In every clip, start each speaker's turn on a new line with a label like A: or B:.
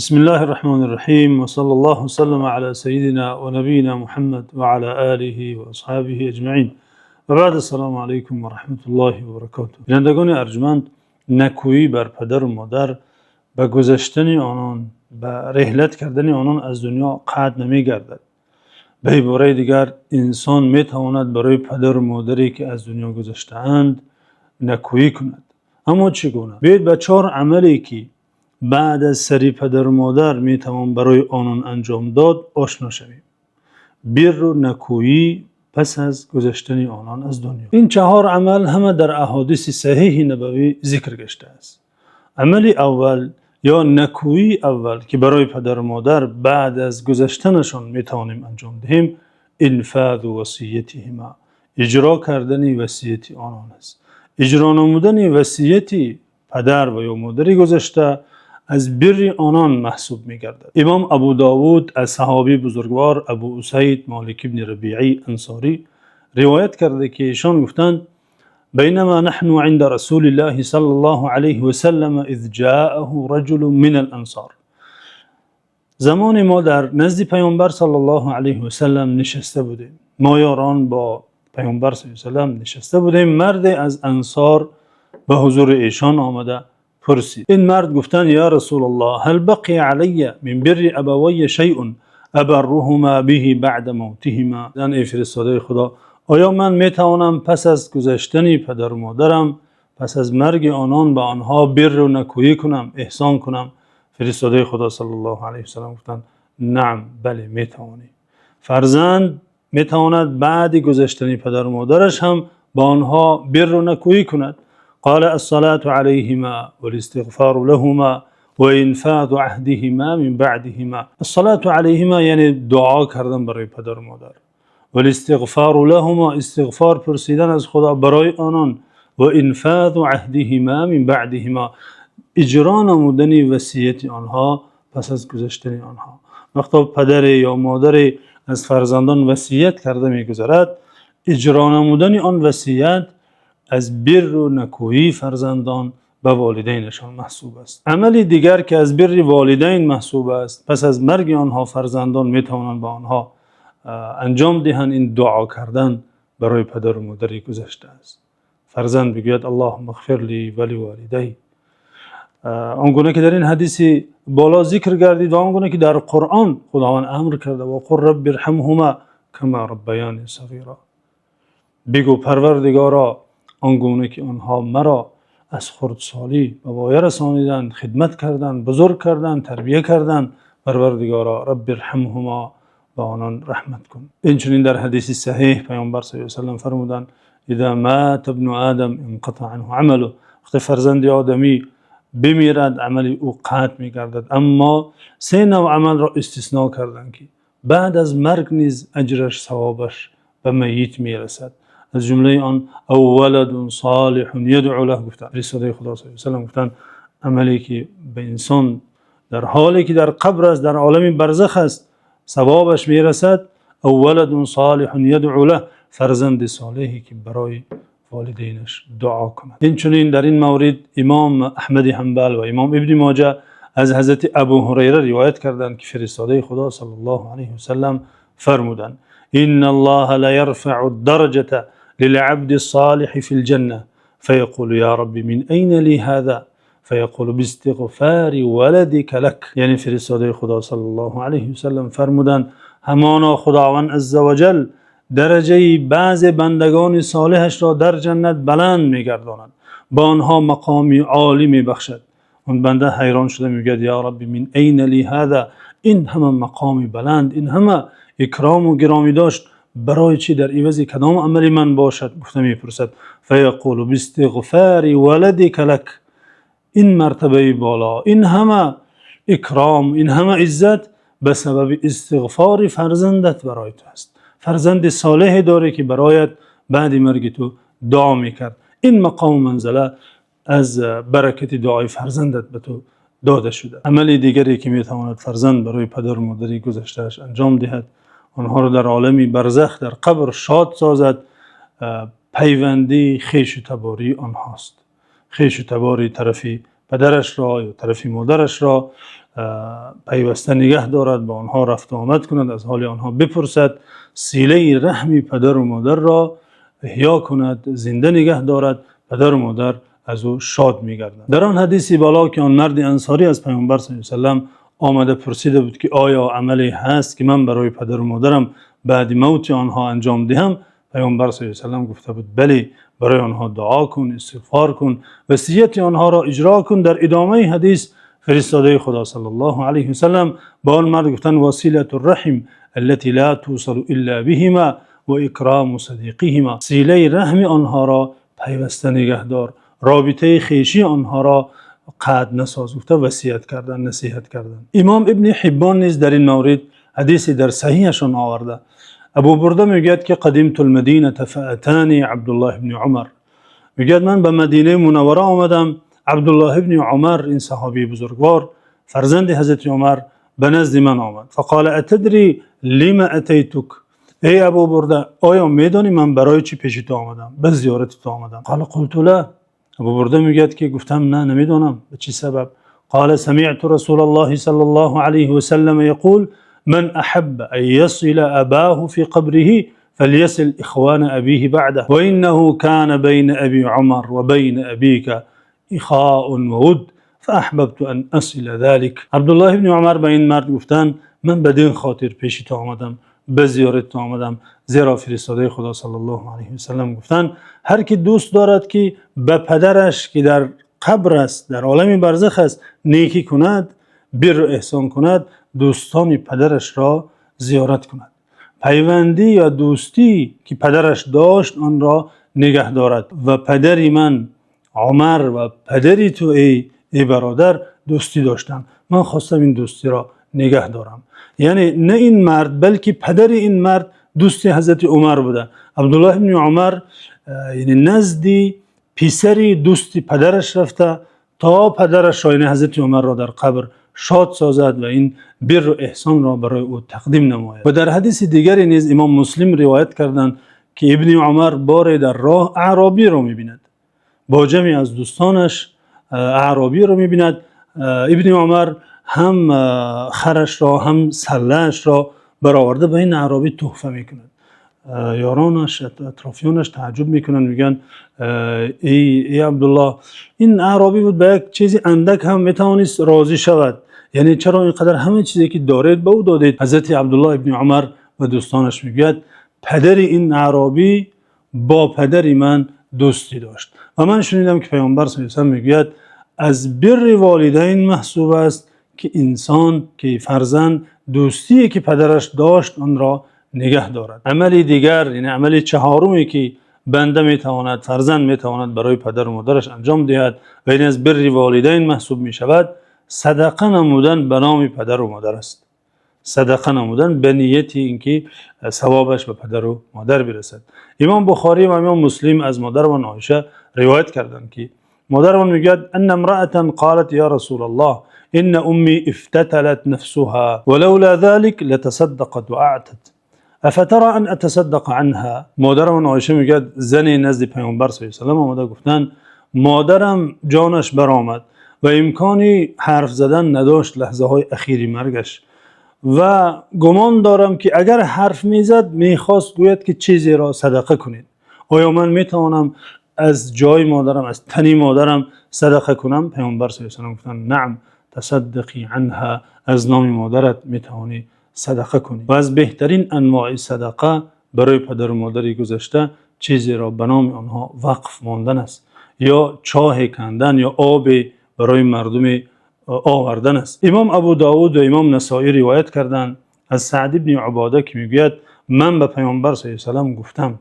A: بسم الله الرحمن الرحيم وصلى الله وسلم على سيدنا ونبينا محمد وعلى آله وأصحابه أجمعين وبعد، السلام عليكم ورحمة الله وبركاته. Бинандагони арҷманд, некӯӣ бар падару модар ба гузаштани онон, ба раҳлат кардани онон аз дунё қатъ намегардад. Ба иборати дигар, инсон метавонад барои падару модаре ки аз дунё гузаштаанд некӯӣ кунад. Аммо чӣ гуна? Биёед ба чаҳор амале ки баъд аз сари падару модар метавон барои онон анҷом дод ошно шавем. Бирру некӯӣ пас аз гузаштани онон аз дунё. Ин чаҳор амал ҳама дар аҳодиси саҳеҳи набавӣ зикр гаштааст. Амали аввал ё некӯии аввал, ки барои падару модар баъд аз гузаштанашон метавонем анҷом диҳем, إنفاذ وصيتهما, иҷро кардани васияти онон аст. Иҷро намудани васияти падар ва ё модари гузашта аз бирри онон маҳсуб мегардад. Имом Абу Довуд аз саҳобии бузургвор Абу Усайд Молик ибни Рабиъӣ Ансорӣ ривоят карда, ки эшон гуфтанд: بينما نحن عند رسول الله صلى الله عليه وسلم إذ جاءه رجل من الأنصار. Замоне мо дар назди Паёмбар саллаллоҳу алайҳи васаллам нишаста будем, мо ёрон бо Паёмбар саллаллоҳу алайҳи васаллам нишаста будем, марде аз Ансор ба ҳузури эшон омада пурсид. Ин мард гуфтанд: يا رسول الله، هل بقي علي من بر أبوي شيء أبرهما به بعد موتهما؟ Эй фиристодаи Худо, оё ман метавонам пас аз гузаштани падару модарам, пас аз марги онон ба онҳо бирру некӯӣ кунам, эҳсон кунам? Фиристодаи Худо саллаллоҳу алайҳи васаллам гуфтанд: نعم, бале, метавонӣ. Фарзанд метавонад баъди гузаштани падару модараш ҳам ба онҳо бирру некӯӣ кунад. قال: الصلاة عليهما والاستغفار لهما وإنفاذ عهدهما من بعدهما. الصلاة عليهما яъне дуо кардан барои падару модар, والاستغفار لهما, истиғфор пурсидан аз Худо барои онон, وإنفاذ عهدهما من بعدهما, иҷро намудани васияти онҳо пас аз гузаштани онҳо. Вақте падаре ё модаре аз фарзандон васият карда мегузарад, иҷро намудани он васият аз бирру некӯии фарзандон ба волидайнашон маҳсуб аст. Амали дигар, ки аз бирри волидайн маҳсуб аст, пас аз марги онҳо фарзандон метавонанд ба онҳо анҷом диҳанд, ин дуо кардан барои падару модари гузашта аст. Фарзанд бигӯяд: اللهم اغفر لي ولوالدي. Он гуна ки дар ин ҳадиси боло зикр гардид ва он гуна ки дар Қуръон Худованд амр карда: وقل رب ارحمهما كما ربياني صغيرا. Бигӯ: Парвардигоро, он гуна ки онҳо маро аз хурдсолӣ ба воя расониданд, хидмат карданд, бузург карданд, тарбия карданд, Парвардигоро, رب ارحمهما, ба онон раҳмат кун. Инчунин дар ҳадиси саҳеҳ Паёмбар саллаллоҳу алайҳи васаллам фармуданд: إذا مات ابن آدم انقطع عنه عمله. Вақте фарзанди одамӣ бимирад, амали ӯ қатъ мегардад. Аммо се навъ амалро истисно карданд, ки баъд аз марг низ аҷраш, савобаш ба майит мерасад. Аз ҷумлаи он أو ولد صالح يدعو له гуфтанд. Фиристодаи Худо саллаллоҳу алайҳи васаллам гуфтанд: амале ки ба инсон дар ҳоле ки дар қабр аст, дар олами барзах аст, савобаш мерасад, أو ولد صالح يدعو له, фарзанди солеҳе ки барои волидайнаш дуо кунад. Инчунин дар ин маврид Имом Аҳмади Ҳанбал ва Имом Ибни Моҷа аз ҳазрати Абу Ҳурайра ривоят карданд, ки фиристодаи Худо саллаллоҳу алайҳи васаллам фармуданд: إن الله ليرفع الدرجة للعبد الصالح في الجنة فيقول: يا رب، من أين لي هذا؟ فيقول: باستغفار ولدك لك. Яъне фиристодаи Худо саллаллоҳу алайҳи васаллам фармуданд: ҳамоно Худованд азза ва ҷал дараҷаи баъзе бандагони солеҳашро дар ҷаннат баланд мегардонад, ба онҳо мақоми олӣ мебахшад. Он банда ҳайрон шуда мегӯяд: يا رب، من أين لي هذا؟ Ин ҳама мақоми баланд, ин ҳама икрому гиромӣ дошт барои чӣ, дар ивази кадом амали ман бошад? Гуфта мепурсад. فيقول: باستغفار ولدك لك. Ин мартабаи боло, ин ҳама икром, ин ҳама иззат ба сабаби истиғфори фарзандат барои ту аст. Фарзанди солеҳе дорӣ, ки бароят баъди марги ту дуо мекард. Ин мақому манзала аз баракати дуои фарзандат ба ту дода шуда. Амали дигаре, ки метавонад фарзанд барои падару модари гузаштааш анҷом диҳад, онҳоро дар олами барзах, дар қабр шод созад, пайванди хешу табории онҳост, хешу табори тарафи падарашро ё тарафи модарашро пайваста нигоҳ дорад, ба онҳо рафту омад кунад, аз ҳоли онҳо бипурсад, силаи раҳми падару модарро эҳё кунад, зинда нигоҳ дорад, падару модар аз ӯ шод мегарданд. Дар он ҳадиси бало, ки он марди ансорӣ аз Паёмбар саллаллоҳу алайҳи васаллам омада пурсида буд, ки оё амале ҳаст, ки ман барои падару модарам баъди мавти онҳо анҷом диҳам? Паёмбар саллаллоҳу алайҳи васаллам гуфта буд: бале, барои онҳо дуо кун, истиғфор кун, васияти онҳоро иҷро кун. Дар идомаи ҳадис фиристодаи Худо саллаллоҳу алайҳи васаллам ба он мард гуфтанд: وصلة الرحم التي لا توصل إلا بهما وإكرام صديقهما. Силаи раҳми онҳоро пайваста нигаҳ дор, робитаи хешии онҳоро қатъ насоз, гуфта васият карданд, насиҳат карданд. Имом Ибни Ҳиббон низ дар ин маврид ҳадисе дар саҳеҳашон оварда. Абу Бурда мегӯяд, ки قدمت المدينة فأتاني عبد الله بن عمر. Мегӯяд, ман ба Мадинаи Мунаввара омадам, Абдуллоҳ ибни Умар, ин саҳобии бузургвор, фарзанди ҳазрати Умар, ба назди ман омад. فقال أتدري لم أتيتك? Эй Абу Бурда, оё медонӣ, ман барои чӣ пеши ту омадам, ба зиёрати ту омадам? قال قلت لا. Абу Бурда мегӯяд, ки гуфтам: на, намедонам ба чӣ сабаб. قال سمعت رسول الله صلى الله عليه وسلم يقول: من أحب أن يصل أباه في قبره فليصل إخوان أبيه بعده، وإنه كان بين أبي عمر وبين أبيك إخاء وود، فأحببت أن أصل ذلك. Абдуллоҳ ибни Умар ба ин мард гуфтанд: ман бадин хотир пеши ту омадам, ба зиёрати ту омадам, зеро фиристодаи Худо саллаллоҳу алайҳи васаллам гуфтанд: ҳар ки дӯст дорад, ки ба падараш, ки дар қабр аст, дар олами барзах аст, некӣ кунад, бирру эҳсон кунад, дӯстони падарашро зиёрат кунад, пайвандӣ ё дӯстӣ, ки падараш дошт, онро нигаҳ дорад. Ва падари ман Умар ва падари ту, эй бародар, дӯстӣ доштанд, ман хостам ин дӯстиро нигаҳ дорам. Яъне на ин мард, балки падари ин мард дӯсти ҳазрати Умар буда. Абдуллоҳ ибни Умар, яъне назди писари дӯсти падараш рафта, то падарашро, яъне ҳазрати Умарро, дар қабр шод созад ва ин бирру эҳсонро барои ӯ тақдим намояд. Ва дар ҳадиси дигаре низ имом Муслим ривоят карданд, ки Ибни Умар боре дар роҳ аъробиро мебинад, бо ҷамъе аз дӯстонаш аъробиро мебинад. Ибни Умар ҳам харашро, ҳам саллаашро бароварда, ба ин аъробӣ туҳфа мекунад. Ёронаш, атрофиёнаш таъаҷҷуб мекунанд, мегӯянд: эй Абдуллоҳ, ин аъробӣ буд, ба як чизи андак ҳам метавонист розӣ шавад, яъне чаро инқадар ҳама чизе, ки доред, ба ӯ додед? Ҳазрати Абдуллоҳ ибни Умар ба дӯстонаш мегӯяд: падари ин аъробӣ бо падари ман дӯстӣ дошт ва ман шунидам, ки Паёмбар саллаллоҳу алайҳи васаллам мегӯяд: аз бирри волидайн маҳсуб аст, ки инсон, ки фарзанд дӯстие, ки падараш дошт, онро нигаҳ дорад. Амали дигар, яъне амали чаҳоруме, ки банда метавонад, фарзанд метавонад барои падару модараш анҷом диҳад ва ин аз бирри волидайн маҳсуб мешавад, садақа намудан ба номи падару модар аст. Садақа намудан ба нияти инки савобаш ба падару модар бирасад. Имом Бухорӣ ва имом Муслим аз модарамон Оиша ривоят карданд, ки модарамон мегӯяд: أن امرأة قالت يا رسول الله، إن أمي افتتلت نفسها ولولا ذلك لتصدقت وأعتت، أفترى أن أتصدق عنها؟ Модарамон Оиша мегӯяд, зане назди Паёмбар саллаллоҳу алайҳи васаллам омада гуфтанд: модарам ҷонаш баромад ва имкони ҳарф задан надошт лаҳзаҳои ахири маргаш, ва гумон дорам, ки агар ҳарф мезад, мехост гӯяд, ки чизеро садақа кунед. Оё ман метавонам аз ҷои модарам, аз тани модарам садақа кунам? Паёмбар саллаллоҳу алайҳи васаллам гуфтанд: نعم، تصدقي عنها. Аз номи модарат метавонӣ садақа кунӣ. Ва аз беҳтарин анвои садақа барои падару модари гузашта чизеро ба номи онҳо вақф мондан аст, ё чоҳе кандан, ё обе барои мардуме овардан аст. Имом Абу Довуд ва имом Насоӣ ривоят карданд аз Саъд ибни Убода, ки мегӯяд: ман ба Паёмбар саллаллоҳу алайҳи васаллам гуфтам,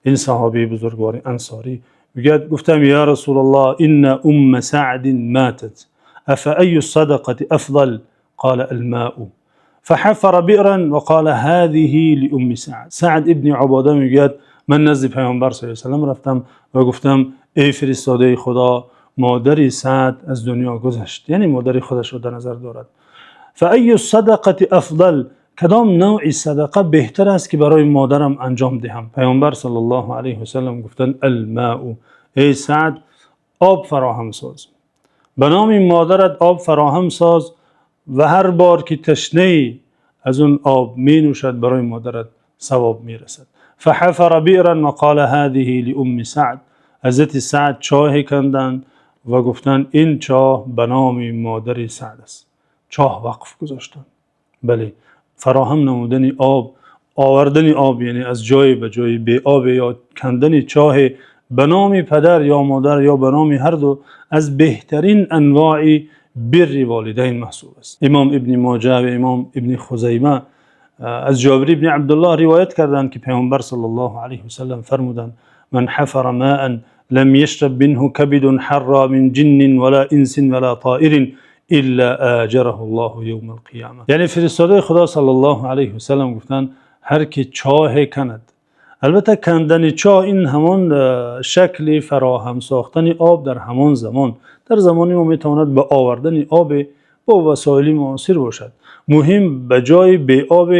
A: ин саҳобии бузургвори ансорӣ мегӯяд, гуфтам: يا رسول الله، إن أم سعد ماتت، أفأي الصدقة أفضل؟ قال: الماء. فحفر بئرا وقال: هذه لأم سعد. Саъд ибни Убода мегӯяд, ман назди Паёмбар саллаллоҳу алайҳи васаллам рафтам ва гуфтам: эй фиристодаи Худо, модари Саъд аз дунё гузашт, яъне модари худашро дар назар дорад. فأي الصدقة أفضل? Кадом навъи садақа беҳтар аст, ки барои модарам анҷом диҳам? Паёмбар саллаллоҳу алайҳи васаллам гуфтанд: الماء. Эй Саъд, об фароҳам соз. Ба номи модарат об фароҳам соз ва ҳар бор ки ташнаӣ аз он об менӯшад, барои модарат савоб мерасад. فحفر بئرا وقال هذه لأم سعد. Ҳазрати Саъд чоҳе канданд ва гуфтанд: ин чоҳ ба номи модари Саъд аст. Чоҳ вақф гузоштанд. Бале, фароҳам намудани об, овардани об, яъне аз ҷое ба ҷои беоб ё кандани чоҳ ба номи падар ё модар ё ба номи ҳар ду аз беҳтарин анвои бирри волидайн маҳсуб аст. Имом Ибни Моҷа ва Имом Ибни Хузайма аз Ҷобир ибни Абдуллоҳ ривоят карданд, ки Паёмбар саллаллоҳу алайҳи васаллам фармуданд: من حفر ماء لم يشرب منه كبد حرى من جن ولا إنس ولا طائر إلا آجره الله يوم القيامة. Яъне фиристодаи Худо саллаллоҳу алайҳи васаллам гуфтанд: ҳар ки чоҳе канад. Албатта, кандани чоҳ ин ҳамон шакли фароҳам сохтани об дар ҳамон замон, дар замони мо метавонад ба овардани об бо васоили муосир бошад. Муҳим ба ҷои беоб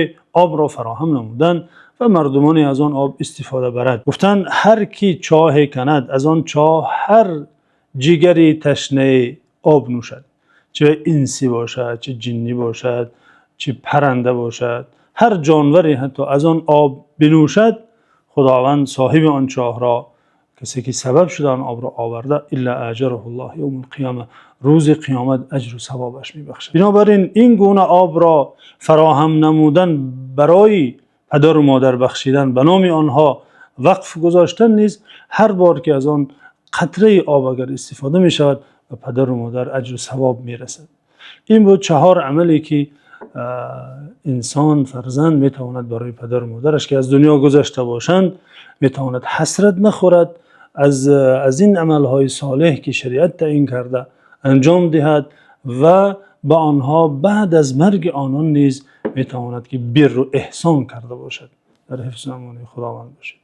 A: обро фароҳам намудан ва мардумоне аз он об истифода барад. Гуфтанд: ҳар ки чоҳе канад, аз он чоҳ ҳар ҷигари ташна об нӯшад, чӣ инсӣ бошад, чӣ ҷиннӣ бошад, чӣ паранда бошад, ҳар ҷонваре ҳатто аз он об бинӯшад, Худованд соҳиби он чоҳро, касе ки сабаб шуда он обро оварда, إلا آجره الله يوم القيامة, рӯзи қиёмат аҷру савобаш мебахшад. Бинобар ин ин гуна обро фароҳам намудан, барои падару модар бахшидан, ба номи онҳо вақф гузоштан низ, ҳар бор ки аз он қатраи об агар истифода мешавад, ба падару модар аҷру савоб мерасад. Ин буд чаҳор амале ки инсон, фарзанд метавонад барои падару модараш, ки аз дунё гузашта бошанд, метавонад ҳасрат нахӯрад, аз ин амалҳои солеҳ, ки шариат таъйин карда, анҷом диҳад ва ба онҳо баъд аз марги онон низ метавонад ки бирру эҳсон карда бошад. Дар ҳифзу амони Худованд бошед.